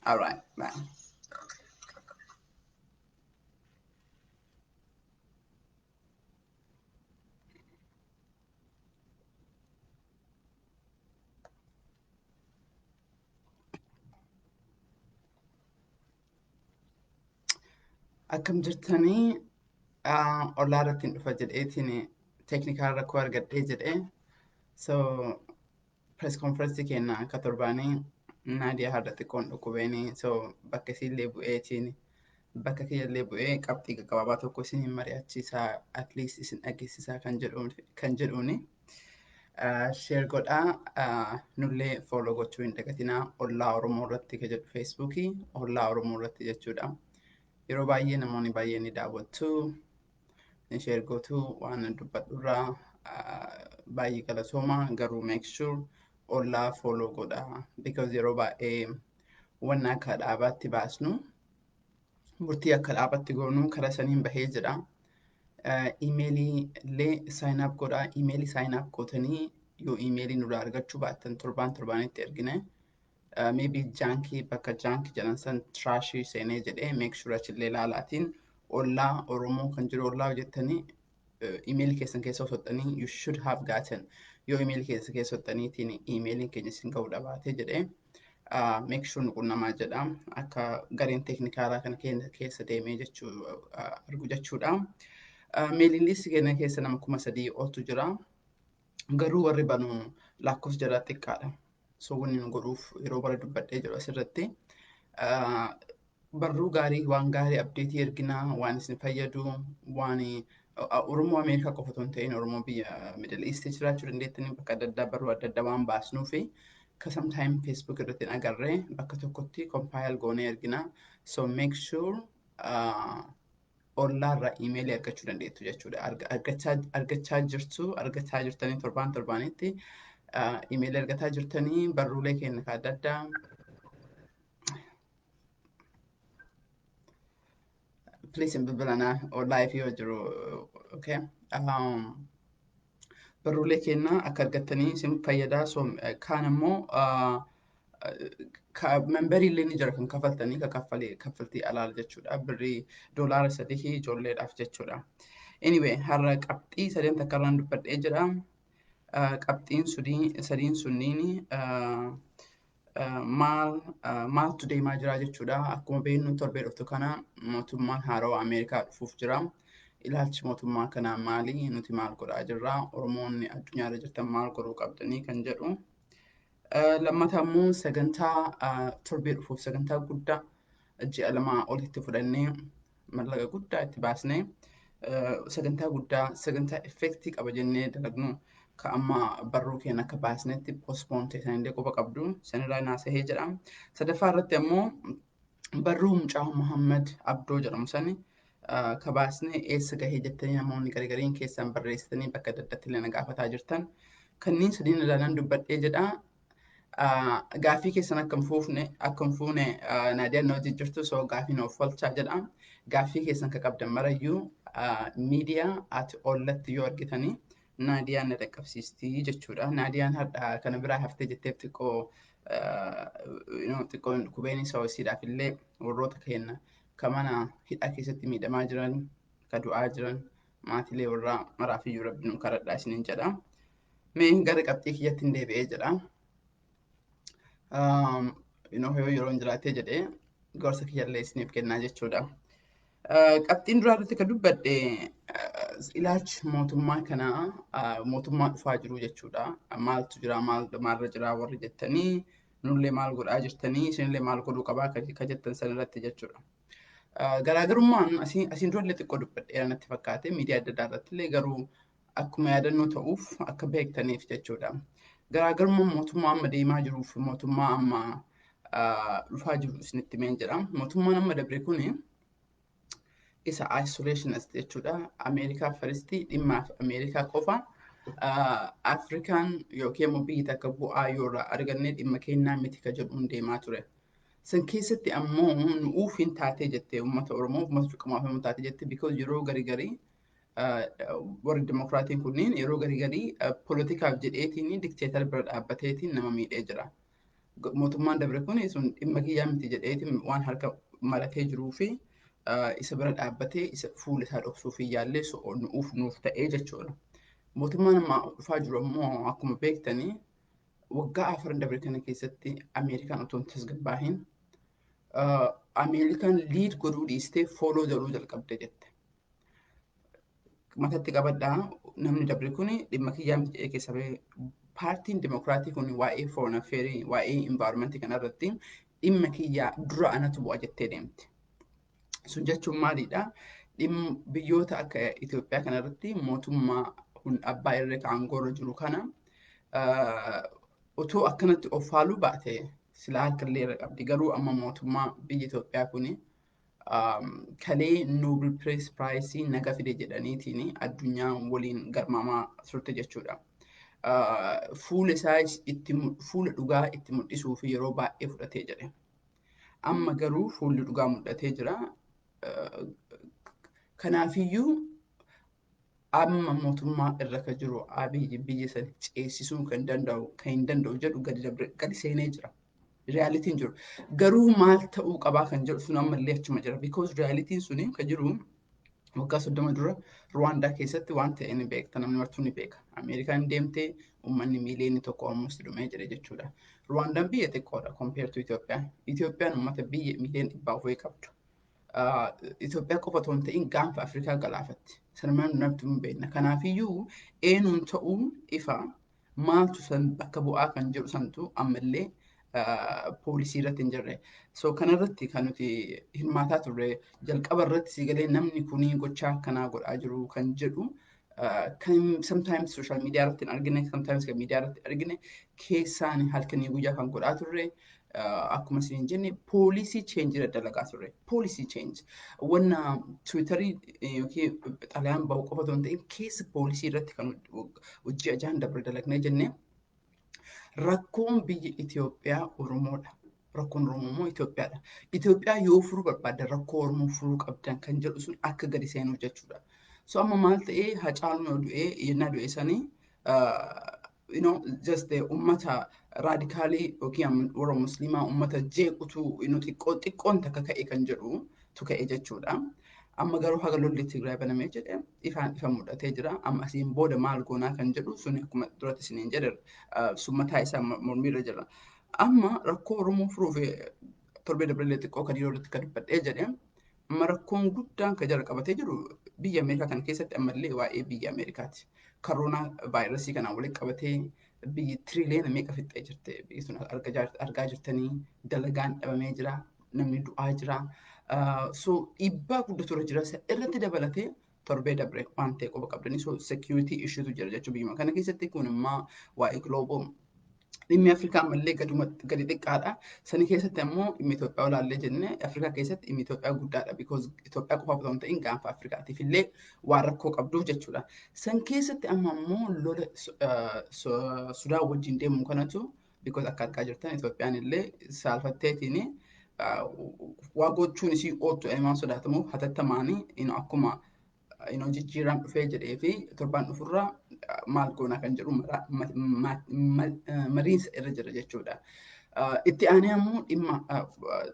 All right. Bye. Akkam jirtanii ollaa irratti hin dhufa jedheetiin teeknikaal rakkoo argadhee jedhee, so press conference keenya akka torbaanii Naadiyaa har'a xiqqoon dhukkubeenii, so bakka isiillee bu'eetiin bakka kiyyallee bu'ee qabxii gaggabaabaa tokko isin mari'achiisaa, at least isin dhageessisaa kan jedhuuni. Share godhaa, nullee follow gochuu hin dagatinaa, Ollaa Oromoo irratti kan jedhu, Feesbuukii Ollaa Oromoo irratti jechuudha. Yeroo baay'ee namoonni baay'een ni daawwattu, ni share gootu waan dubbadhurraa baay'ee galatooma, garuu make sure ollaa follow godhaa, because yeroo baay'ee wanna akka dhaabaatti baasnu, murtii akka dhaabatti goonu karaa saniin bahee jedha. Imeelii illee sign up godhaa. Imeelii sign up gootanii yoo imeelii nurraa argachuu baattan, torbaan torbaanitti ergine, maybe junkii, bakka junkii jedhan san, trashii seenee jedhee, make sure achillee ilaalaatiin Ollaa Oromoo kan jiru ollaa jettanii imeelii keessan keessa osottanii you should have gotten. Yoo imeelii keessa keessa osottaniitiin imeeliin keenya isin ga'uu dhabaatee jedhee, make sure nu qunnamaa jedha, akka gareen teeknikaalaa kana keessa deemee jechuu argu jechuudha. Mailing listii keenya keessa nama 3000 oltu jira. Garuu warri banu lakkoofsa jaraa xiqqaadha. So wanni nu godhuuf yeroo bara dubbadhee jiru asirratti. Barruu gaarii, waan gaarii, updateii erginaa, waan isin fayyadu, waan Oromoo Ameerikaa qofa otoo hin ta'in Oromoo biyya Middle East jiraachuu dandeettanii, bakka adda addaa barruu adda addaa waan baasnuu fi ka sometime Facebook irratti hin agarree bakka tokkotti compile goonee ergina. So make sure ollaarraa imeelii argachuu dandeettu jechuudha. Argachaa jirtu, argachaa jirtanii, torbaan torbaanitti imeelii argataa jirtanii, barruulee keenya ka adda addaa. Please hin bilbilanaa or live yoo jiru, okay. Barruulee keenya akka argattanii isin fayyadaa. So kaan immoo memberii illee ni jira kan kaffaltanii, kan kaffaltii alaal jechuudha. Birrii $3 ijoolleedhaaf jechuudha. Anyway, har'a qabxii sadeen takka irraan dubbadhee jira. Qabxiin sadiin sunniin maal maaltu deemaa jira jechuudha. Akkuma beeknu torbee dhuftu kana mootummaan haarawaa Ameerikaa dhufuuf jira. Ilaalchi mootummaa kanaa maali? Nuti maal godhaa jirra? Oromoonni addunyaarra jirtan maal godhuu qabdanii kan jedhu. Lammataa immoo sagantaa torbee dhufuuf sagantaa guddaa ji'a 2 olitti fudhannee, mallaqa guddaa itti baasnee, sagantaa guddaa, sagantaa effectii qaba jennee dalagnu, ka amma barruu keenya akka baasnetti postpone ta'e sanillee quba qabdu, sanirraa naasahee jedha. Sadaffaa irratti ammoo barruu mucaa Muhammad Abdoo jedhamu sani ka baasnee eessa gahee jettanii namoonni gargariin keessan barreessitanii bakka adda addaatti illee na gaafataa jirtan. Kanneen sadiin ilaalan dubbadhee jedha. Gaaffii keessan akka hin fuune Naadiyaan na wajjin jirtu, so gaaffii na of jedha. Gaaffii keessan ka qabdan marayyuu miidiyaa ati ollatti yoo argitanii Naadiyaan na dhaqqabsiistii jechuudha. Naadiyaan har'a kana biraa haftee jetteef xiqqoo xiqqoo kubeen isa isiidhaaf illee warroota keenya ka mana hidhaa keessatti miidhamaa jiran, ka du'aa jiran, maatiilee warraa maraaf iyyuu rabbi nu kadhadhaa isiniin jedha. Mee gara qabxii kiyyatti hin deebi'ee jedha. Yoo yeroon jiraatee jedhee gorsa kiyyallee isiniif kennaa jechuudha. Qabxiin duraa irratti kan dubbadhe ilaalchi mootummaa kanaa, mootummaa dhufaa jiru jechuudha. Maaltu jira, maalirra jira warri jettanii, nullee maal godhaa jirtanii, isinillee maal godhuu qabaa ka jettan san irratti jechuudha. Garaagarummaan asiin durallee xiqqoo dubbadheera natti fakkaate miidiyaa adda addaa irratti illee, garuu akkuma yaadannoo ta'uuf akka beektaniif jechuudha. Garaagarummaan mootummaa amma deemaa jiruu fi mootummaa amma dhufaa jiru isinitti himeen jira. Mootummaan amma dabre kuni isa isolationist jechuudha. Ameerikaa firstii, dhimmaaf Ameerikaa qofa. Afrikaan yookiin immoo biyyi takka bu'aa yoo irraa arganne dhimma kennaa miti ka jedhuun deemaa ture. San keessatti ammoo nu'uuf hin taatee jettee, uummata Oromoo, uummata cuqqamaaf hin taatee jette, because yeroo garii garii warri dimokiraatiin kunniin yeroo garii garii poolitikaaf jedheetiin dictator bira dhaabbateetiin nama miidhee jira. Mootummaan dabre kun sun dhimma kiyyaa miti jedheeti waan harka maratee jiruu fi isa bira dhaabbatee isa fuula isaa dhoksuu fi yaallee nuuf nuuf ta'ee jechuudha. Mootummaan amma dhufaa jiru ammoo akkuma beektanii waggaa 4 dabre kana keessatti Ameerikaan otoo hin tasgabbaahin Ameerikaan lead godhuu dhiistee follow godhuu jalqabde jette. Matatti qabadhaa, namni dabre kun dhimma kiyyaa miti jedhee keessa bahee, paartiin dimokiraatii kun waa'ee foreign affairs, waa'ee environment kanarratti dhimma kiyyaa dura anatu bu'a jettee deemte. Sun jechuun maalidha? Dhimma biyyoota akka Itoophiyaa kanarratti mootummaa abbaa irree kan aangoorra jiru kana otoo akkanatti of faaluu baate silaa harka illee irra qabdi. Garuu amma mootummaa biyya Itoophiyaa kuni kalee Nobel Peace Prize naga fide jedhaniitiin addunyaa waliin garmaamaa turte jechuudha. Fuula isaa itti fuula dhugaa itti mul'isuu fi yeroo baay'ee fudhatee jedhe. Amma garuu fuulli dhugaa mul'atee jira. Kanaafiyyuu amma mootummaa irra kan jiru Abiyyi biyya sana ceesisuu kan danda'u kan hin danda'u jedhu gadi seenee jira. Realityn jiru. Garuu maal ta'uu qabaa kan jedhu sun ammallee achuma jira. Because realityn suni kan jiru waggaa 30 dura Ruwaandaa keessatti waan ta'e ni beekta, namni martuu ni beeka. Ameerikaan deemtee uummanni miiliyoonii 1 almost dhumee jira jechuudha. Ruwaandaan biyya xiqqoodha compared to Itoophiyaa. Itoophiyaan uummata biyya miiliyoona 400 qabdu. Itoophiyaa qofa otoo hin ta'in gaanfa Afrikaa galaafatti. Sanumaan namtu hin beekna. Kanaafiyyuu eenyuun ta'uun ifa, maaltu san bakka bu'aa kan jedhu santu ammallee policy irratti hin jirre. So kanarratti kan nuti hirmaataa turre jalqaba irratti sigalee namni kunii gochaa akkanaa godhaa jiru kan jedhu kan sometimes social media irratti hin argine, sometimes kan media irratti argine, keessaan halkanii guyyaa kan godhaa turre, akkuma isin jenne policy change irra dalagaa turre. Policy change. Wanna Twitterii yookiin xalayaan bahu qofa otoo hin ta'in keessa policy irratti kan hojii ajaan dabre dalagnee jenne, rakkoon biyya Itoophiyaa Oromoodha. Rakkoon Oromoo immoo Itoophiyaadha. Itoophiyaa yoo furuu barbaaddan rakkoo Oromoo furuu qabdan kan jedhu sun akka gadi seenuuf jechuudha. So amma maal ta'ee, Hacaaluun yoo du'ee yennaa du'e sanii just ummata radicalii yookiin warra musliimaa ummata jeequtu xiqqoo xiqqoon takka ka'e kan jedhu tu ka'e jechuudha. Amma garuu haga lolli Tigraay banamee jedhe ifaan ifa mul'atee jira. Amma asiin booda maal goonaa kan jedhu sun akkuma duratti isiniin jedhe sun mataa isaa mormiirra jira. Amma rakkoo Oromoo furuuf torbee dabalee xiqqoo kan yeroo irratti kan dubbadhee jedhe, amma rakkoon guddaan kan jala qabatee jiru biyya Ameerikaa kana keessatti ammallee waa'ee biyya Ameerikaati. Koronaa vaayirasii kanaan walitti qabatee biyyi tiriliyoona meeqa fixxee jirte, biyyi sun argaa jirtanii, dalagaan dhabamee jira, namni du'aa jira. So dhiibbaa guddatu irra jira. Irratti dabalatee torbee dabre waan ta'e qofa qabdanii, so security issuetu jira jechuudha biyyuma kana keessatti. Kun immoo waa'ee global dhimmi Afrikaa ammallee gadi xiqqaadha. Sani keessatti ammoo dhimmi Itoophiyaa olaallee jenne, Afrikaa keessatti dhimmi Itoophiyaa guddaadha. Because Itoophiyaa qofaaf otoo hin ta'in gaanfa Afrikaatiif illee waan rakkoo qabduuf jechuudha. San keessatti amma ammoo lola Sudaan wajjin deemu kanatu, because akka argaa jirtan Itoophiyaan illee saalfatteetiin waa gochuun isii ooltu waan sodaatamuuf hatattamaanii akkuma jijjiiraan dhufee jedhee fi torbaan dhufurraa maal goonaa kan jedhu mariinsa irra jira jechuudha. Itti aanee ammoo dhimma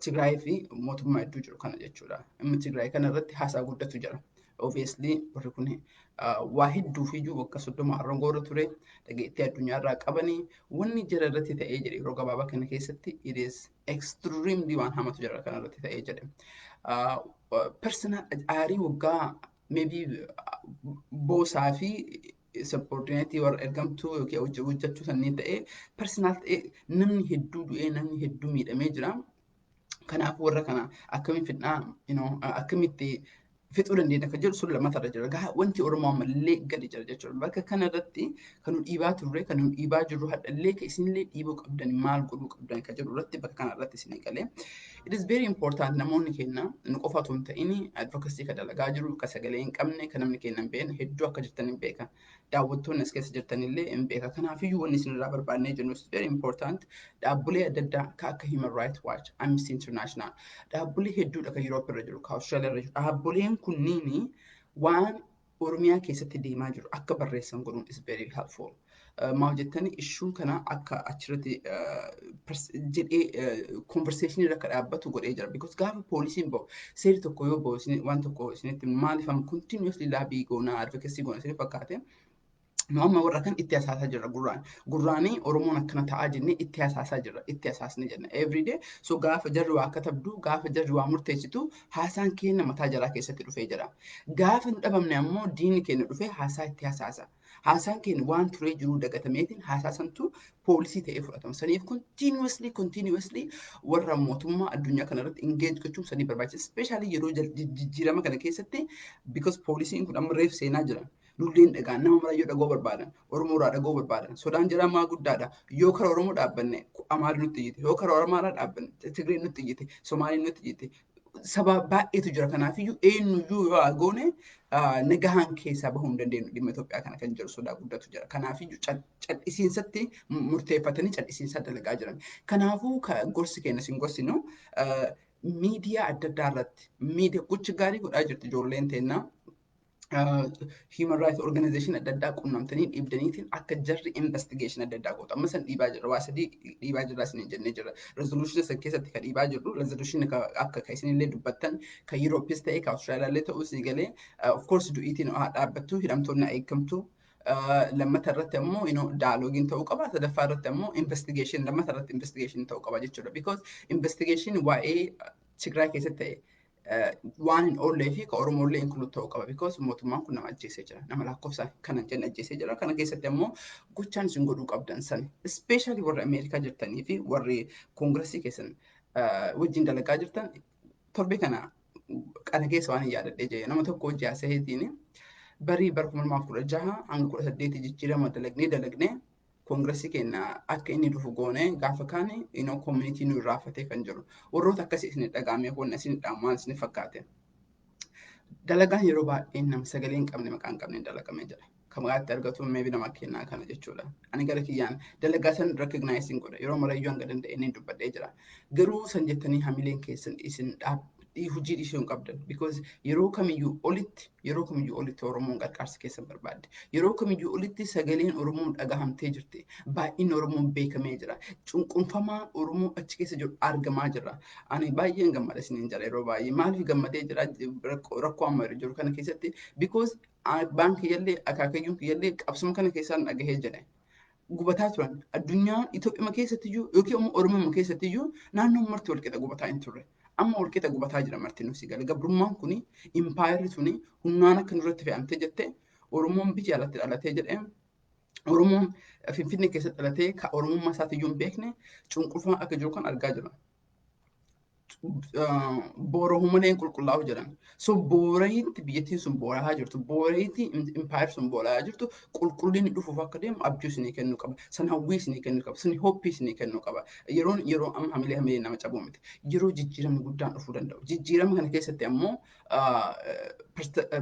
Tigraay fi mootummaa hedduu jiru kana jechuudha. Dhimma Tigraay kana irratti haasaa guddatu jira. Obviously warri kun waa hedduu fi iyyuu waggaa 30 aangoo ture, dhageettii addunyaa irraa qabanii, wanni jara irratti ta'ee jedhe yeroo gabaabaa kana keessatti it is extremely waan hamatu jara kana irratti ta'ee jedhe. Personal aarii waggaa maybe boosaa fi subordinate warra ergamtuu yookiin hojjechuu sanniin ta'ee personal ta'ee namni hedduu du'ee, namni hedduu miidhamee jira. Kanaaf warra kana akkamiin fidnaa, akkamitti fixuu dandeenya kan jedhu sun lammatarra jira. Gaa wanti Oromoo ammallee gadi jira jechuudha. Bakka kana irratti kan nu dhiibaa turre, kan nu dhiibaa jirru, hadhallee kan isinillee dhiibuu qabdan, maal godhuu qabdan kan jedhu irratti bakka kana irratti isinii galee. It is very important namoonni keenya nu qofa otoo hin ta'in advocacy kan dalagaa jiru, kan sagalee hin qabne, kan namni keenya hin beekne hedduu akka jirtan hin beeka. Daawwattoonni as keessa jirtanillee hin beeka. Kanaafiyyuu wanni isinirraa barbaannee jennu is very important. Dhaabbilee adda addaa kan akka Human Rights Watch, Amnesty International, dhaabbilee hedduudha kan Europe irra jiru, kan Australia irra jiru. Dhaabbileen kunniin waan Oromiyaa keessatti deemaa jiru akka barreessan godhuun is very helpful. Maal jettani, issue kana akka achirratti jedhee conversation irra akka dhaabbatu godhee jira. Because gaafa poolisiin bahu, seerri tokko yoo bahu, waan tokko isinitti maaliif amma continuously lobby goonaa, advocacy goona isin fakkaate? Nu amma warra kan itti hasaasaa jirra gurraan. Gurraanii Oromoon akkana ta'aa jennee itti hasaasaa jirra. Itti hasaasni jenna everyday. So gaafa jarri waa katabdu, gaafa jarri waa murteessitu, haasaan keenya mataa jaraa keessatti dhufee jira. Gaafa nu dhabamne ammoo diinni keenya dhufee haasaa itti hasaasa. Haasaan keenya waan turee jiruu dagatameetiin haasaa santu poolisii ta'ee fudhatama. Saniif continuously warra mootummaa addunyaa kanarratti engage gochuun sanii barbaachisa. Especially yeroo jijjiirama kana keessatti, because poolisiin kun amma reef seenaa jira. Nulleen dhagaan nama marayyoo dhagoo barbaadan, Oromoo irraa dhagoo barbaadan. Sodaan jiraa maa guddaadha. Yoo kara Oromoo dhaabbanne Amaarri nutti iyyite, yoo kara Amaaraa dhaabbanne Tigreen nutti iyyite, Somaaliin nutti iyyite. Saba baay'eetu jira. Kanaafiyyuu eenyuyyuu yoo goone nagahaan keessaa bahuu hin dandeenyu. Dhimma Itoophiyaa kana kan jiru sodaa guddatu jira. Kanaafiyyuu cal'isiinsatti murteeffatanii cal'isiinsa dalagaa jiran. Kanaafuu gorsi keenya isin gorsinu, miidiyaa adda addaa irratti miidiyaa gocha gaarii godhaa jirti ijoolleen teennaa. Human rights organization adda addaa qunnamtanii dhiibdaniitiin akka jarri investigation adda addaa gootu. Amma san dhiibaa jirra. Waa sadii dhiibaa jirra isiniin jennee jirra. Resolution san keessatti kan dhiibaa jirru, resolution akka kan isinillee dubbattan, kan Europees ta'e kan Australiallee ta'uu si galee, of course du'iitiin haa dhaabbattu, hidhamtoonni haa eeggamtu. Lammata irratti ammoo dialogueiin ta'uu qaba. Sadaffaa irratti ammoo investigation, lammata irratti investigation ta'uu qaba jechuudha. Because investigation waa'ee Tigraay keessatti ta'e waan hin oollee fi ka Oromollee include ta'uu qaba. Because mootummaan kun nama ajjeesee jira. Nama lakkoofsa kana jenne ajjeesee jira. Kana keessatti ammoo gochaan isin godhuu qabdan sani. Especially warri Ameerikaa jirtanii fi warri koongiresii keessan wajjin dalagaa jirtan, torbee kana keessa waan hin yaadadhee jira. Nama tokko hojii haasa'eetiin barii bara 2016 hanga 18 jijjiirama dalagnee koongiresii keenya akka inni dhufu goone, gaafa kaane community nu irraafatee kan jiru. Warroota akkasii isin dhagaamee wanna isin dhaamu maal isin fakkaate? Dalagaan yeroo baay'ee nama sagalee hin qabne, maqaa hin qabne dalagamee jira. Kan maqaatti argatu maybe nama kennaa kana jechuudha. Ani gara kiyyaan dalagaa san recognize godha. Yeroo marayyuu hanga danda'e inni dubbadhee jira. Garuu san jettanii hamileen keessan isin hojii dhiisuu hin qabdan. Because yeroo kamiyyuu olitti Oromoon gargaarsa keessan barbaadde. Yeroo kamiyyuu olitti sagaleen Oromoon dhagahamtee jirti. Baay'inni Oromoon beekamee jira. Cunqurfamaa Oromoo achi keessa jiru argamaa jira. Ani baay'een gammada isiniin jira yeroo baay'ee. Maaliif gammadee jira rakkoo amma jiru kana keessatti? Because abbaan kiyyallee akaakayyuun kiyyallee qabsuma kana keessaan dhagahee jedhe. Gubataa turan. Addunyaan Itoophiyaa keessattiyyuu yookiin immoo Oromoo keessattiyyuu naannoon marti walqixa gubataa hin turre. Amma walqixa gubataa jira marti nusi gala. Gabrummaan kuni, impaayerri suni humnaan akka nurratti fe'amtee jette, Oromoon biyya alatti dhalatee jedhee, Oromoon Finfinnee keessatti dhalatee ka Oromummaa isaatiyyuu hin beekne cunqurfaa akka jiru kan argaa jira. Boorahuu malee hin qulqullaa'u jedhan. So boorahiitti biyyattiin sun boorahaa jirtu, boorahiitti impaayar sun boorahaa jirtu, qulqullinni dhufuuf akka deemu abjuu isinii kennuu qaba. San hawwii isinii kennuu qaba. San hope isinii kennuu qaba. Yeroon yeroo amma hamilee nama cabuu miti. Yeroo jijjiiramni guddaan dhufuu danda'u. Jijjiirama kana keessatti ammoo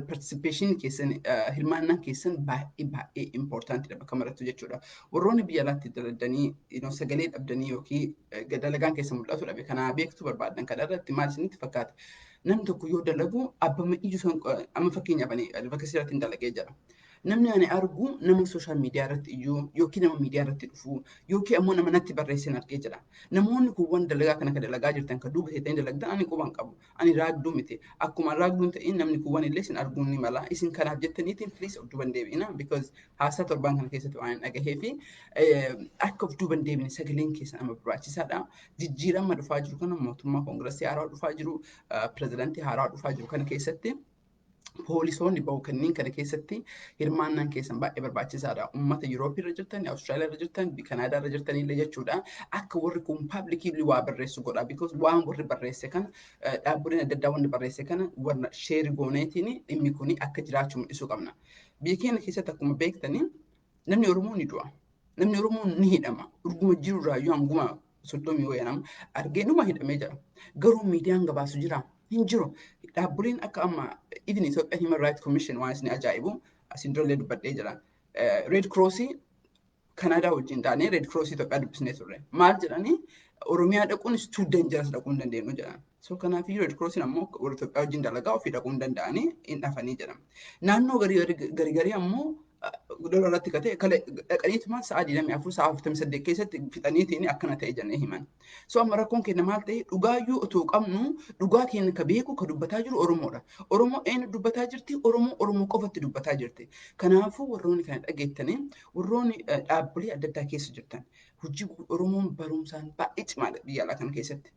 participation keessan, hirmaannaan keessan baay'ee baay'ee importantidha bakka marattu jechuudha. Warroonni biyya alaatti daladdanii sagalee dhabdanii yookiin dalagaan keessa mul'atu dhabe kanaa beektuu barbaadan kana irratti maal isinitti fakkaata? Namni tokko yoo dalagu abbama iju, amma fakkeenyaaf ani bakka sirratti hin dalagee jira. Namni ani argu nama social media irratti iyyuu yookiin nama miidiyaa irratti dhufu yookiin ammoo nama natti barreessan argee jira. Namoonni kuuwwan dalagaa kana kan dalagaa jirtan, kan duuba teettanii dalagdan, ani quban qabu. Ani raagduu miti. Akkuma raagduun ta'in namni kuuwwan illee isin arguun ni mala. Isin kanaaf jettaniitiin please of duuban deebi'ina, because haasaa torbaan kana keessatti waan hin dhagahee fi akka of duuban deebine sagaleen keessan amma barbaachisaadha. Jijjiirama dhufaa jiru kana, mootummaa koongiresii haaraa dhufaa jiru, pirezidaantii haaraa dhufaa jiru kana keessatti, poolisoonni bahu kanneen kana keessatti hirmaannaan keessan baay'ee barbaachisaadha. Uummata Yurooppii irra jirtan, Awustiraaliyaa irra jirtan, Kanaadaa irra jirtan illee jechuudha. Akka warri kun publicly waa barreessu godha. Because waan warri barreesse kana, dhaabbileen adda addaa wanni barreesse kana warra share gooneetiin dhimmi kuni akka jiraachuu mul'isuu qabna. Biyya keenya keessatti akkuma beektanii namni Oromoo ni du'a. Namni Oromoo ni hidhama. Dhuguma jirurraayyuu hanguma 30 wayii nama argee numa hidhamee jira. Garuu miidiyaan gabaasu jira? Hin jiru. Dhaabbileen akka amma even Ethiopian Human Rights Commission, waan isin ajaa'ibu asin durallee dubbadhee jira. Red Crossii Kanaadaa wajjin taanee Red Crossii Itoophiyaa dubbisnee turre. Maal jedhanii? Oromiyaa dhaquun is too dangerous, dhaquu hin dandeenyu jedhan. So kanaafiyyuu Red Crossiin ammoo warra Itoophiyaa wajjin dalagaa ofii dhaquu hin danda'anii hin dhafanii jedhan. Naannoo garii garii ammoo Lola irratti katee dhaqaniituma sa'a 24, sa'a 48 keessatti fixaniitiin akkana ta'e jennee himan. So amma rakkoon keenya maal ta'e? Dhugaayyuu otoo qabnu, dhugaa keenya ka beeku, ka dubbataa jiru Oromoodha. Oromoo eenyu dubbataa jirti? Oromoo Oromoo qofatti dubbataa jirti. Kanaafuu warroonni kana dhageettanii, warroonni dhaabbilee adda addaa keessa jirtan, hojii Oromoon barumsaan baay'ee cimaadha biyya alaa kana keessatti.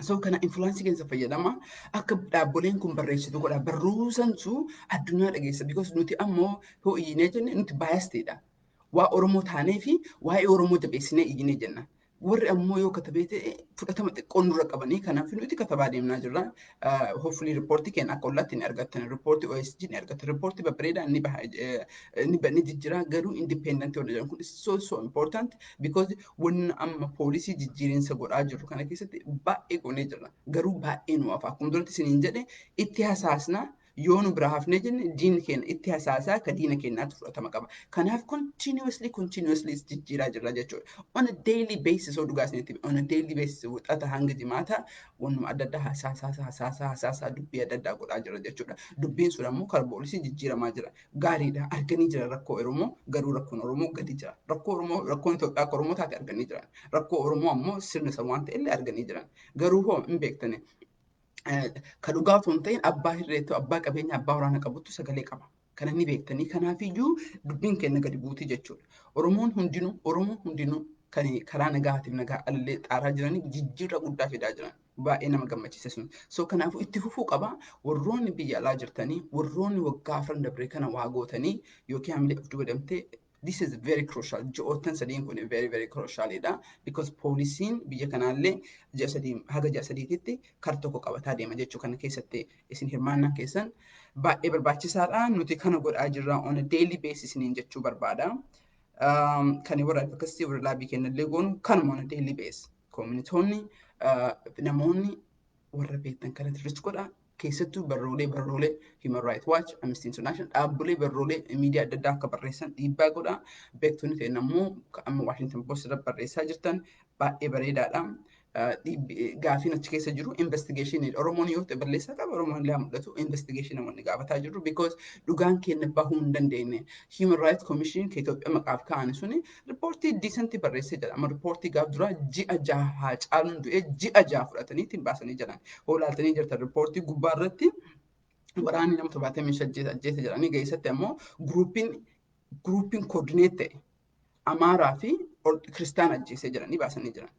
So kana influence keessa fayyadama, akka dhaabboleen kun barreessitu godha. Barruu sansu addunyaa dhageessa, because nuti ammoo yoo iyyinee jenne nuti biasedha. Waa Oromoo taanee fi waa'ee Oromoo jabeessinee iyyinee jenna. Warri ammoo yoo katabee ta'e fudhatama xiqqoo nurra qabanii, kanaaf nuti katabaa deemnaa jirra. Hopefully riippoortii keenya akka ollaatti ni argattan, riippoortii OSG ni argattan, riippoortii babbareedaa ni baha, ni jijjiira. Garuu independent warra jedhan kun so so important, because wanni amma poolisii jijjiirinsa godhaa jirru kana keessatti baay'ee goonee jirra. Garuu baay'ee nu hafa. Akkuma duratti isiniin jedhe, itti hasaasna, yoo nu bira hafnee jenne diinni keenya itti hasaasaa akka diina keenyaatti fudhatama qaba. Kanaaf continuously continuously jijjiiraa jirra jechuudha. On a daily basis, yoo dhugaa isinitti, on a daily basis, Wixata hanga Jimaata wannuma adda addaa hasaasaa hasaasaa hasaasaa dubbii adda addaa godhaa jira jechuudha. Dubbiin sun ammoo karaa poolisii jijjiiramaa jira. Gaariidha. Arganii jira rakkoo Oromoo, garuu rakkoon Oromoo gadi jira. Rakkoo Oromoo, rakkoon Itoophiyaa akka Oromoo taate arganii jiran. Rakkoo Oromoo ammoo sirna isa waan ta'e illee arganii jiran. Garuu hoo hin beektani. Ka dhugaa otoo hin ta'in abbaa hirreettu, abbaa qabeenya, abbaa waraana qabuttu sagalee qaba. Kana ni beektanii, kanaafiyyuu dubbiin keenya gadi buutii jechuudha. Oromoon hundinuu kan karaa nagaatiif nagaa alallee xaaraa jiranii jijjiirra guddaa fidaa jiran. Baay'ee nama gammachiisa sun. So kanaafuu itti fufuu qaba. Warroonni biyya alaa jirtanii, warroonni waggaa 4 dabre kana waa gootanii yookiin hamilee of duuba deemtee, this is very crucial. Ji'oottan sadiin kun very very crucialidha. Because poolisiin biyya kanaallee ji'a 3 haga ji'a 3tti kar tokko qabataa deema jechuu. Kana keessatti isin hirmaannaan keessan baay'ee barbaachisaadha. Nuti kana godhaa jirra on a daily basis isiniin jechuu barbaada. Kan warra advocacy, warra lobby kennallee goonu kanuma on a daily basis. Communitoonni, namoonni warra beektan kanatti reach godha. Keessattuu barruulee Human Rights Watch, Amnesty International, dhaabbilee barruulee miidiyaa adda addaa akka barreessan dhiibbaa godha. Beektonni ta'an ammoo amma Washington Post irra barreessaa jirtan baay'ee bareedaadha. Gaafiin achi keessa jiru investigation. Oromoon yoo ta'e balleessaa qaba, Oromoon illee mul'atu investigation namoonni gaafataa jiru, because dhugaan keenya bahuu hin dandeenye. Human Rights Commission kan Itoophiyaa maqaaf kaa'an suni riippoortii decent barreessee jedha. Amma riippoortii gaaf duraa ji'a 6 haa caaluun du'ee ji'a 6 fudhatanii ittiin baasanii jiran. Hoo laaltanii jirtan, riippoortii gubbaa irratti waraanni nama 75 ajjeese jedhanii, geessatti ammoo groupiin coordinate ta'e Amaaraa fi Kiristaan ajjeesee jedhanii baasanii jiran.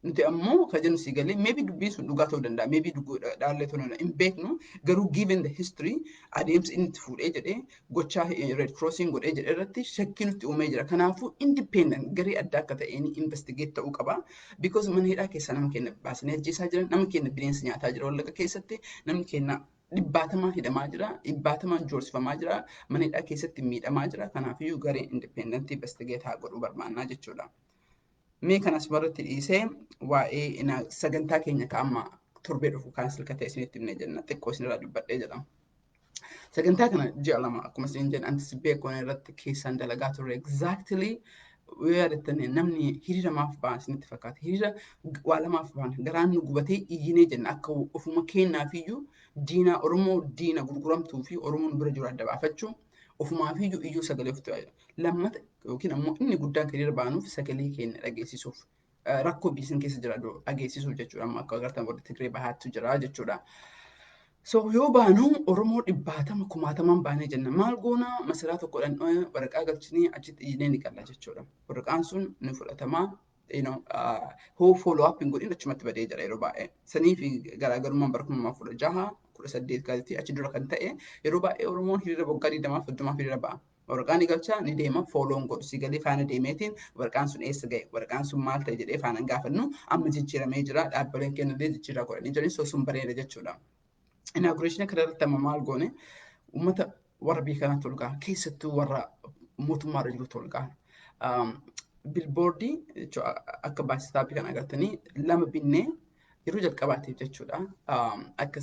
Nuti ammoo kan jennu si galee, maybe dubbiin sun dhugaa ta'uu danda'a, maybe dhaallee ta'uu danda'a, hin beeknu. Garuu given the history, adeemsa inni itti fuudhee jedhee, gochaa Red Crossing godhee jedhee irratti shakkii nutti uumee jira. Kanaafuu independent garee addaa akka ta'een investigate ta'uu qaba. Because mana hidhaa keessa nama keenya baasanii ajjeesaa jiran, nama keenya bineensa nyaataa jira Wallaga keessatti, namni keenya dhibbaatamaan hidhamaa jira, dhibbaatamaan joorsifamaa jira, mana hidhaa keessatti miidhamaa jira. Kanaafiyyuu garee independent investigate haa godhuu barbaannaa jechuudha. Mee kanas barratti dhiisee, waa'ee sagantaa keenya ka amma torbee dhufu cancel ka ta'e isinitti himnee jenna, xiqqoo isinirraa dubbadhee jedhama. Sagantaa kana ji'a 2 akkuma isin jedhan anticipate goone irratti keessaan dalagaa turre. Exactly, yoo yaadattani, namni hiriira maaf ba'an isinitti fakkaata? Hiriira waa lamaaf ba'an. Garaan nu gubatee iyyinee jenna, akka ofuma keenyaafiyyuu diina Oromoo, diina gurguramtuu fi Oromoon bira jiru adda baafachuu, ofumaafiyyuu iyyuu sagalee ofitti baay'ee. Lammata yookiin ammoo inni guddaan hiriira baanuuf sagalee keenya dhageessisuuf, rakkoo biyya san keessa jira dhageessisuuf jechuudha. Amma akka agartan warri Tigree bahaattu jira jechuudha. So yoo baanu Oromoo dhibbaatama kumaatamaan baanee jenna. Maal goona? Masaraa tokkodhaan waraqaa galchinee achitti iyyinee ni qalla jechuudha. Waraqaan sun ni fudhatamaa. Hoo follow up hin godhin achumatti badee jira yeroo baay'ee. Sanii fi garaagarummaan bara 2016, 18 galti achi dura kan ta'e, yeroo baay'ee Oromoon hiriira waggaa 20f 30f hiriira ba'a. Waraqaan ni galchaa ni deema, follow godhu si galee faana deemeetiin waraqaan sun eessa ga'e, waraqaan sun maal ta'e jedhee faana hin gaafannu. Amma jijjiiramee jira, dhaabbileen kennallee jijjiiraa godhanii jiran, so sun bareeda jechuudha. Inauguration kana irratti amma maal goone? Uummata warra biyya kanaatti ol ga'a, keessattuu warra mootummaarra jirutti ol ga'a. Billboardii akka bus stopii kan agartanii lama binnee yeroo jalqabaatiif jechuudha. Akka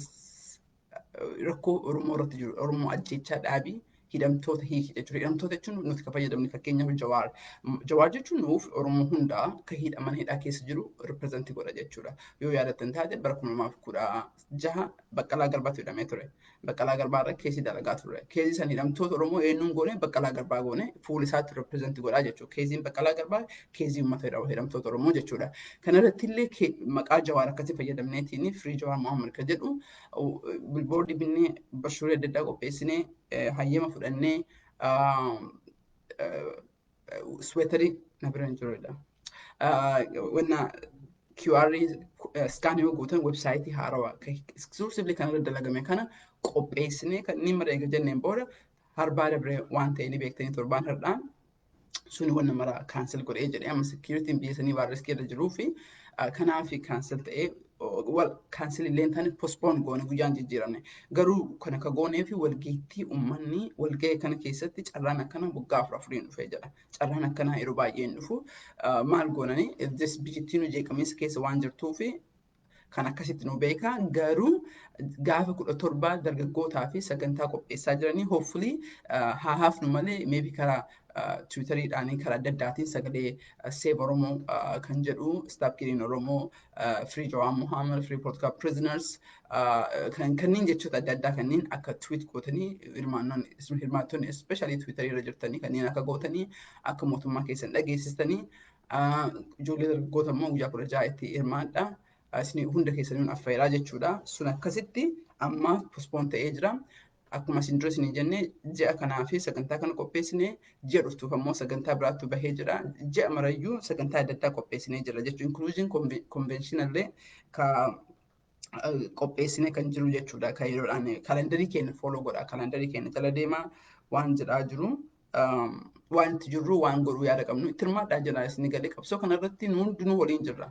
rakkoo Oromoo irratti jiru, Oromoo ajjeechaa dhaabii, Hidhamtoota hiiki jechuudha. Hidhamtoota jechuun nuti kan fayyadamne fakkeenyaaf Jawaar. Jawaar jechuun nuuf Oromoo hundaa kan hidhaman hidhaa keessa jiru represent godha jechuudha. Yoo yaadattan taate bara 2016 Baqqalaa Garbaatu hidhamee ture. Baqqalaa Garbaa irra case dalagaa ture. Case san hidhamtoota Oromoo eenyuun goone? Baqqalaa Garbaa goone, fuula isaatti represent godhaa jechuudha. Caseiin Baqqalaa Garbaa case uummata hidhamtoota Oromoo jechuudha. Kana irratti illee maqaa Jawaar akkasii fayyadamneetiin "Free Jawaar Mohaammed" kan jedhu billboard binnee, brochure adda addaa qopheessinee, hayyama fudhannee, sweater na bira hin jirudha. Wanna QR scan yoo gootan website haarawaa exclusively kanarra dalagame kana qopheessinee kanneen mara eega jenneen booda harbaa dabree waan ta'e ni beektanii, torbaan har'aa suni wanna mara cancel godhee jedhee, amma securityn biyya sanii waan risk irra jiruu fi kanaaf cancel ta'ee, wal cancel illee hin taane, postpone goone, guyyaan jijjiiramne. Garuu kana ka goonee fi walgeettii uummanni walga'e kana keessatti carraan akkana waggaa afur afuriin dhufee jedha. Carraan akkanaa yeroo baay'ee hin dhufu. Maal goonanii, biyyattiin nu jeeqamiinsa keessa waan jirtuu fi kan akkasitti nu beeka. Garuu gaafa 17 dargaggootaa fi sagantaa qopheessaa jiranii, hopefully haa hafnu malee, maybe karaa Twitteriidhaanii karaa adda addaatiin sagalee "Save Oromoo" kan jedhu, "Stop Killing Oromoo", "Free Jawaar Mohammed", "Free Political Prisoners" kanneen jechoota adda addaa kanneen akka tweet gootanii, hirmaattonni especially Twitterii irra jirtanii kanneen akka gootanii akka mootummaa keessan dhageessistanii, ijoollee dargaggoota immoo guyyaa 16 itti hirmaadha. Isin hunda keessaniin affeeraa jechuudha. Sun akkasitti amma postpone ta'ee jira. Akkuma isin dura isin jenne, ji'a kanaa fi sagantaa kana qopheessine, ji'a dhuftuuf ammoo sagantaa biraattu bahee jira. Ji'a marayyuu sagantaa adda addaa qopheessinee jira jechuudha. Inclusion conventionallee ka qopheessine kan jiru jechuudha. Kan yeroodhaan calendarii keenya follow godha. Calendarii keenya jala deemaa waan jedhaa jiru. Waan itti jirru, waan godhuu yaada qabnu itti hirmaadhaa jira isin galee. Qabsoo kanarratti nu hundinuu waliin jirra.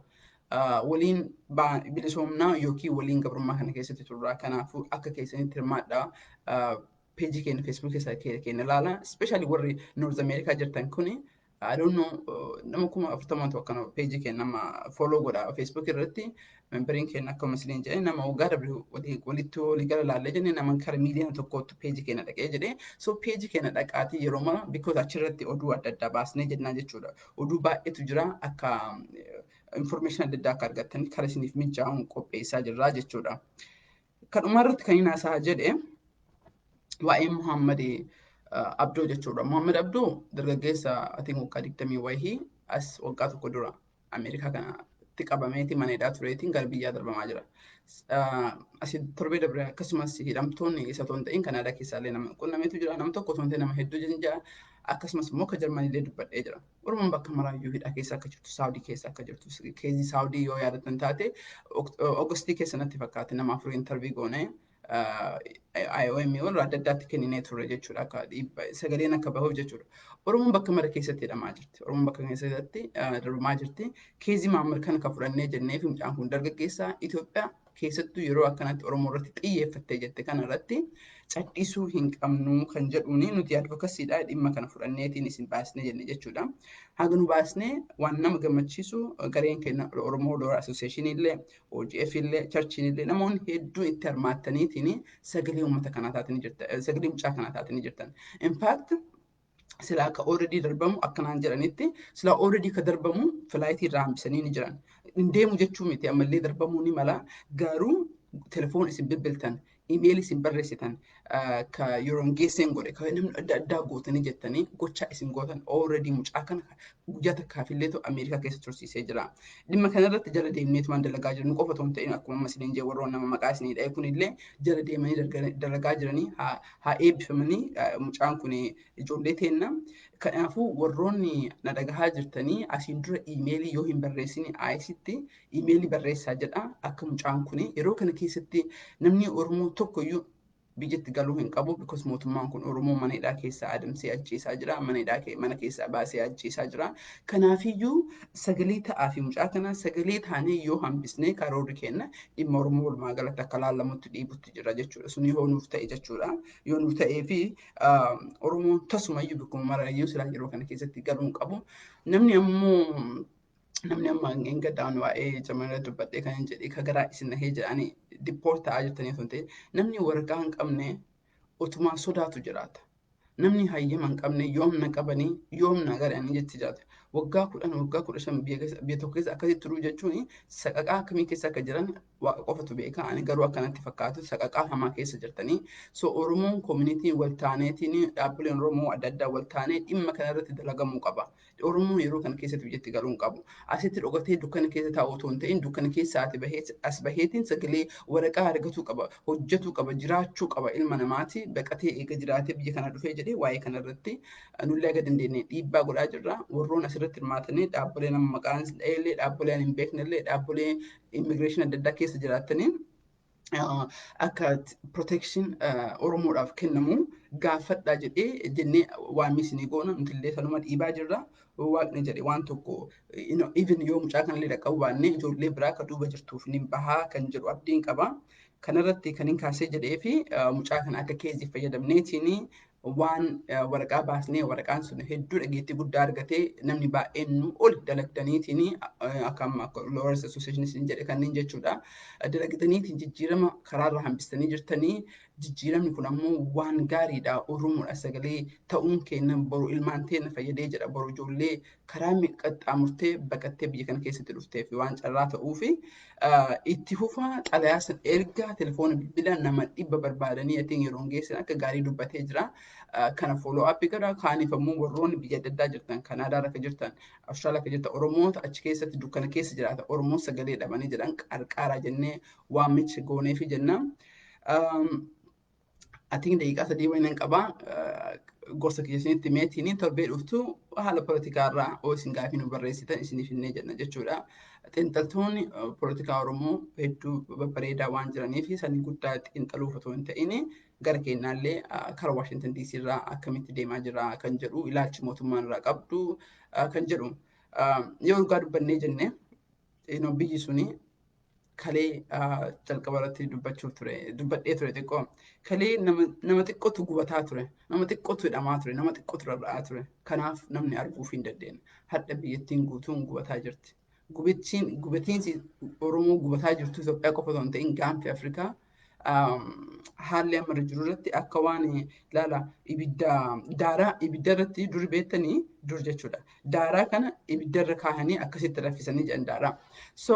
Waliin bilisoomnaa yookiin waliin gabrummaa kana keessatti turra. Kanaafuu akka keessanitti hirmaadhaa. Peejii keenya Facebook keessa keenya ilaala. Especially warri North America jirtan kuni, I don't know, nama 40,000tu akkana peejii keenya nama follow godha Facebook irratti. Memberiin keenya akkuma isiniin jedhe, nama waggaa dabre walitti walii gara laallee jenne, nama kara miiliyoona 1tti peejii keenya dhaqee jedhe. So peejii keenya dhaqaatii yeroo mara, because achirratti oduu adda addaa baasnee jennaa jechuudha. Oduu baay'eetu jira, akka information adda addaa akka argattan kara isiniif mijaa'uun qopheessaa jirra jechuudha. Kan irratti kan inni haasaa jedhe waa'ee Muhammad Abdoo jechuudha. Muhammad Abdoo dargaggeessa atiin waggaa 20 wayii as waggaa tokko dura Ameerikaa kanatti qabameeti mana hidhaa tureetiin gara biyyaa darbamaa jira. Asii torbee dabre akkasumas hidhamtoonni isa otoo hin ta'in Kanaadaa keessaallee nama qunnameetu jira. Nama tokko otoo hin ta'in nama hedduu jira. Akkasumas immoo akka Jarmaniillee dubbadhee jira. Oromoon bakka maraayyuu hidhaa keessa akka jirtu, Saawudii keessa akka jirtu, case Saawudii yoo yaadattan taate, Oogustii keessa natti fakkaate, nama afurii interview goonee IOM warra adda addaatti kenninee turre jechuudha. Akka sagaleen akka bahuuf jechuudha. Oromoon bakka mara keessatti hidhamaa jirti. Oromoon bakka keessatti darbamaa jirti. Case Maammar kana kan fudhannee jennee fi mucaan kun dargaggeessa Itoophiyaa keessattuu yeroo akkanatti Oromoo irratti xiyyeeffattee jette kana irratti cadhisuu hin qabnu kan jedhuuni nuti advocacydha dhimma kana fudhanneetiin isin baasnee jenne jechuudha. Haga nu baasnee waan nama gammachiisu, gareen keenya Oromoo Lawyer Association illee, OGF illee, churchiin illee, namoonni hedduun itti hirmaattaniitiin sagalee uummata kanaa taatanii jirtan, sagalee mucaa kanaa taatanii jirtan. In fact, silaa akka already darbamu akkanaan jedhanitti, silaa already ka darbamu flight irraa hambisanii ni jiran. Hin deemu jechuu miti, ammallee darbamuu ni mala, garuu telefoon isin bilbiltan, email isin barreessitan, ka yeroon geesseen godhe, ka namni adda addaa gootanii jettanii gochaa isin gootan already mucaa kana guyyaa takkaafillee ta'u Ameerikaa keessa tursiisee jira. Dhimma kanarratti jala deemneetu waan dalagaa jiru nu qofa otoo hin ta'in, akkuma amma isiniin jee, warroon nama maqaa isinii dha'e kunillee jala deemanii dalagaa jiranii, haa eebbifamanii. Mucaan kun ijoollee teenna. Kanaafuu warroonni na dhagahaa jirtanii asiin dura email yoo hin barreessine, ICEtti email barreessaa jedha, akka mucaan kun yeroo kana keessatti namni Oromoo tokkoyyuu biyyatti galuu hin qabu, because mootummaan kun Oromoo mana hidhaa keessaa adamsee ajjeesaa jira, mana hidhaa mana keessaa baasee ajjeesaa jira. Kanaafiyyuu sagalee ta'aa fi mucaa kana sagalee taanee yoo hambisnee, karoorri kenna dhimma Oromoo walumaa galatti akka laallamutti dhiibutti jira jechuudha. Sun yoo nuuf ta'e jechuudha. Yoo nuuf ta'ee fi Oromoon tasumayyuu bakkuma marayyuu silaa yeroo kana keessatti galuu hin qabu. Namni ammoo namni amma hin gaddaan waa'ee Jarmanii dubbadhee kan hin jedhe, ka garaa isin nahee jedhanii deport ta'aa jirtanii osoo hin ta'in, namni waraqaa hin qabne otumaa sodaatu jiraata. Namni hayyama hin qabne yoom na qabanii, yoom na garanii jetti jiraata. Waggaa 10, waggaa 15 biyya tokko keessa akkasitti turuu jechuun saqaqaa akkamii keessa akka jiran Waaqa qofatu beeka. Ani garuu akkanatti fakkaatu saqaqaa hamaa keessa jirtanii. So Oromoon communityn wal taaneetiin, dhaabbileen Oromoo adda addaa wal taanee dhimma kanarratti dalagamuu qaba. Oromoon yeroo kana keessatti biyyatti galuu hin qabu. Asitti dhokatee dukkana keessa taa'u otoo hin ta'in, dukkana keessa ati bahee as baheetiin sagalee waraqaa argatuu qaba, hojjetuu qaba, jiraachuu qaba ilma namaati. Baqatee eega jiraatee biyya kana dhufee jedhee waa'ee kanarratti nullee aga dandeenye dhiibbaa godhaa jirra. Warroon asirratti hirmaatanii, dhaabbilee nama maqaan illee, dhaabbilee ani hin beeknellee, dhaabbilee immigration adda addaa keessa jiraatanii akka protection Oromoodhaaf kennamu gaafadhaa jedhee jennee waamii isinii goona, nutillee sanuma dhiibaa jirra. Waaqni jedhe waan tokko even yoo mucaa kanallee dhaqqabu baannee, ijoollee biraa akka duuba jirtuuf ni bahaa kan jedhu abdiin qaba. Kanarratti kan hin kaasee jedhee fi mucaa kana akka caseii fayyadamneetiin waan waraqaa baasnee, waraqaan sun hedduu dhageettii guddaa argatee, namni baay'een nu ol dalagdaniitiin akka amma akka Lawyers Association isin jedhe kanneen jechuudha. Dalagdaniitiin jijjiirama karaarra hambistanii jirtanii, jijjiiramni kun ammoo waan gaariidha. Oromoodha sagalee ta'uun keenya boru ilmaan teenya fayyadee jedha, boru ijoollee karaa qaxxaamurtee baqattee biyya kana keessatti dhuftee fi waan carraa ta'uu fi itti fufaa. Xalayaa san ergaa telefoona bilbila nama 100 barbaadanii atiin yeroo geessan akka gaarii dubbatee jira. Kana follow up godha. Kaaniif ammoo warroonni biyya adda addaa jirtan, Kanaadaa akka jirtan, Awustiraaliyaa akka jirtan, Oromoota achi keessatti dukkana keessa jiraata, Oromoon sagalee dhabanii jedhan qarqaaraa jennee waamicha gooneefi jenna. Atiin daqiiqaa 3 wayinan qabaa. Gorsa kiyya isinitti meetiin torbee dhuftu haala poolitikaa irraa oo isin gaafii nu barreessitan isiniif hinnee jenna jechuudha. Xiinxaltoonni poolitikaa Oromoo hedduu babbareedaa waan jiraniif, sanii guddaa xiinxaluuf otoo hin ta'in, gara keenyaallee karaa Waashintan DC irraa akkamitti deemaa jira kan jedhu, ilaalchi mootummaan irraa qabdu kan jedhu. Yoo dhugaa dubbannee jenne, biyyi suni kalee jalqaba irratti dubbachuuf ture, dubbadhee ture xiqqoo. Kalee nama xiqqootu gubataa ture, nama xiqqootu hidhamaa ture, nama xiqqootu rarra'aa ture. Kanaaf namni arguuf hin dandeenye. Hadha biyyattiin guutuun gubataa jirti. Gubatiin gubatiinsi Oromoo gubataa jirtu Itoophiyaa qofa otoo hin ta'in gaanfi Afrikaa haalli amma irra jiru irratti akka waan ilaala ibidda daaraa ibidda irratti dur beektanii dur jechuudha. Daaraa kana ibidda irra kaahanii akkasitti raffisanii jedhan daaraa. So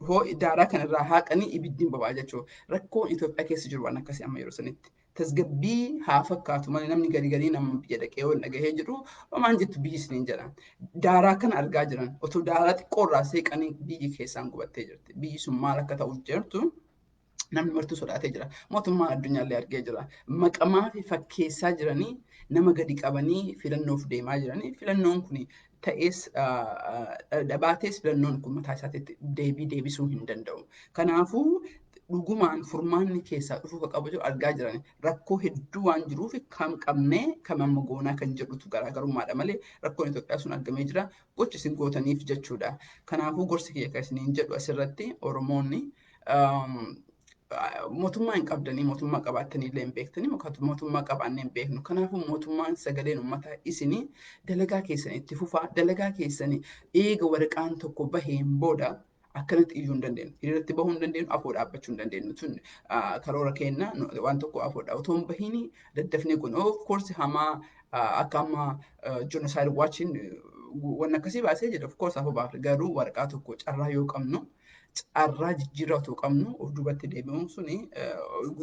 hoo daaraa kana irraa haaqanii ibiddi hin boba'aa jechuudha. Rakkoon Itoophiyaa keessa jiru waan akkasii amma yeroo sanitti. Tasgabbii haa fakkaatu malee, namni garii garii nama biyya dhaqee yoo dhagahee jiru homaan jettu biyyi isiniin jedha. Daaraa kana argaa jiran, otoo daaraa xiqqoo irraa seeqanii biyyi keessaan gubattee jirti. Biyyi sun maal akka ta'uuf jirtu namni martuu sodaatee jira. Mootummaan addunyaallee argee jira. Maqamaa fi fakkeessaa jiranii nama gadi qabanii filannoof deemaa jiranii. Filannoon kun ta'ees dhabaatees, filannoon kun mataa isaatiitti deebii deebisuu hin danda'u. Kanaafuu dhugumaan furmaanni keessaa dhufuu kan qabu jiru argaa jiran, rakkoo hedduu waan jiruuf kam qabnee kam amma goonaa kan jedhutu garaagarummaadha malee rakkoon Itoophiyaa sun argamee jira gochi isin gootaniif jechuudha. Kanaafuu gorsi kiyya kan isiniin jedhu asirratti, Oromoonni mootummaa hin qabdanii, mootummaa qabaattanii illee hin beektanii, mootummaa qabaannee hin beeknu. Kanaafuu mootummaan sagaleen uummataa isinii dalagaa keessan itti fufaa, dalagaa keessanii eega waraqaan tokko baheen booda akkanatti iyyuu hin dandeenyu. Hiriiratti bahuu hin dandeenyu, afoo dhaabbachuu hin dandeenyu. Tun karoora keenya waan tokko afoodha. Otoo hin bahiin daddafnee kun of course hamaa akka amma Genocide Watchiin waan akkasii baasee jedha, of course afoo baafne, garuu waraqaa tokko carraa yoo qabnu, carraa jijjiirraa otoo qabnu of duubatti deebi'uun suni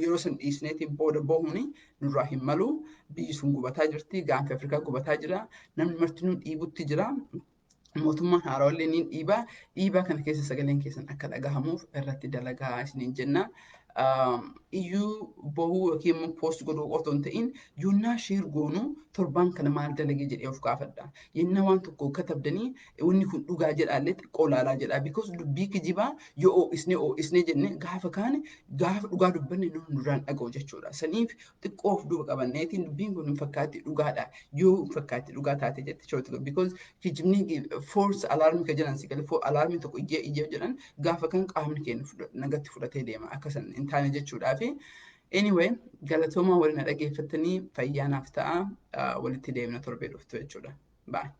yeroo san dhiisneetiin booda bahuun nurraa hin malu. Biyyi sun gubataa jirti. Gaanfi Afrikaa gubataa jira. Namni martinuu dhiibutti jira. Mootummaan haaraallee ni dhiibaa. Dhiibaa kana keessa sagaleen keessan akka dhagahamuuf irratti dalagaa isiniin jenna. Iyyuu bahuu yookiin immoo post godhuu otoo hin ta'in, yoonnaa share goonuu torbaan kana maal dalagee jedhee of gaafadha. Yennaa waan tokko katabdanii wanni kun dhugaa jedhaallee xiqqoo ilaalaa jedha. Because dubbii kijibaa yoo ho'isnee ho'isnee jenne, gaafa kaane gaafa dhugaa dubbanne namni nurraan dhaga'u jechuudha. Saniif xiqqoo of duuba qabanneetiin dubbiin kun hin fakkaatti dhugaadha. Yoo hin fakkaatti dhugaa taate jette short, because kijibni false alarm ka jedhan si galee alarmii tokko iyyee iyyee jedhan gaafa kan qaamni keenya nagatti fudhatee deema akka san hin taane jechuudhaa fi anyway, galatoomaa waliin na dhageeffattanii, fayyaa naaf ta'a, walitti deemna torbee dhuftu jechuudha. Bye.